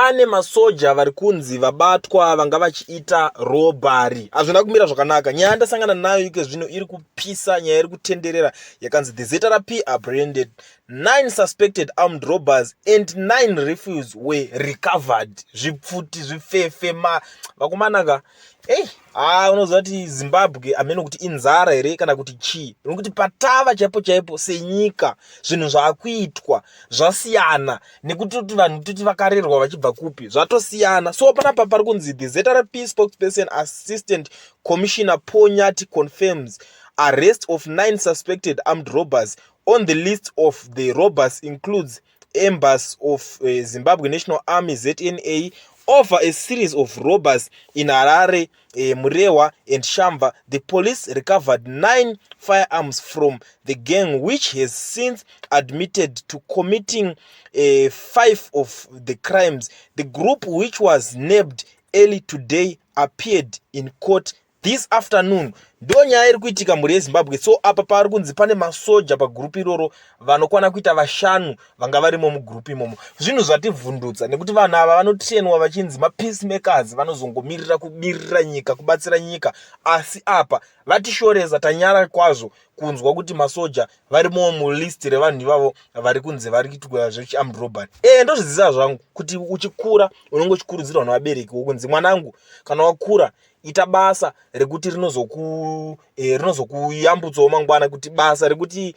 Pane masoja vari kunzi vabatwa vanga vachiita robbery. Hazvina kumira zvakanaka. Nyaya yandasangana nayo ike zvino iri kupisa, nyaya iri kutenderera yakanzi the ZRP apprehended 9 suspected armed robbers and 9 rifles were recovered. Zvipfuti, zvifefe, ma vakomana ka. Ei, haa unoziva kuti Zimbabwe hameno kuti inzara here kana kuti chii. Nokuti patava chaipo chaipo senyika zvinhu zvaakuitwa zvasiyana nekuti kuti vanhu toti vakarerwa vachibva kupi zvatosiyana. So panapa pari kunzi the ZRP spokesperson Assistant Commissioner Paul Nyathi confirms arrest of 9 suspected armed robbers. On the list of the robbers includes members of Zimbabwe National Army ZNA over a series of robbers in Harare, Murewa and Shamva. The police recovered 9 firearms from the gang, which has since admitted to committing 5 of the crimes. The group, which was nabbed early today, appeared in court this afternoon. Ndo nyaya iri kuitika, mhuri yeZimbabwe. So apa pari kunzi pane masoja pagurupu iroro vanokwana kuita 5 vanga varimo mugurupu imomo. Zvinhu zvativhundutsa nekuti vanhu ava vanotrainwa vachinzi mapeacemakers, vanozongomirira kubirira nyika, kubatsira nyika, asi apa vatishoresa. Tanyara kwazvo kunzwa kuti masoja varimowo mulist revanhu ivavo vari kunzi vari kuitwa zvechiarmed robbery. Ndozviziva zvangu kuti uchikura unenge uchikurudzirwa nevabereki wokunzi, "Mwanangu, kana wakura ita basa rekuti rinozokuyambutsawo mangwana, kuti basa rekuti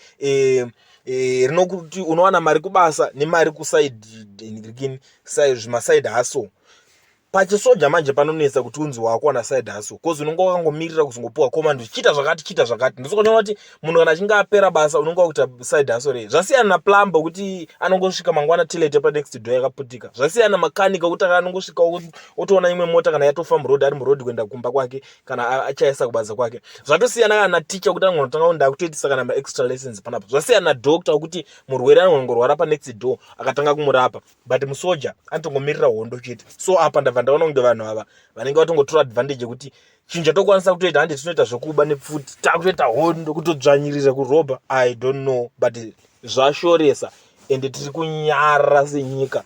rinokuti unowana mari kubasa nemari kuside, zvimaside hustle." Pachisoja manje panonetsa kuti unzi wakuwana side hustle, 'cause unonge wakangomirira kuzongopiwa command, chiita zvakati, chiita zvakati. Ndosaka kuti munhu kana achinge apera basa unonge wakuita side hustle rei. Zvasiyana naplumber kuti anongosvika mangwana toilet panext door yakaputika. Zvasiyana namakanika kuti anongosvika otoona imwe mota kana yatofa muroad, ari muroad kuenda kumba kwake kana achaisa kubasa kwake. Zvatosiyana kana naticha kuti angonotanga kuti ndakutoitisa kana maextra lessons panapa. Zvasiyana nadoctor kuti murwere anongorwara panext door akatanga kumurapa, but musoja anotongomirira hondo chete. So apa ndabva ndaona kunge vanhu ava vanenge vatongotora advantage yekuti chinhu chatokwanisa kutoita, handi tinoita zvekuba nepfuti, takutoita hondo, kutodzvanyirira, kurobha. I don't know, but zvashoresa ende tiri kunyara senyika.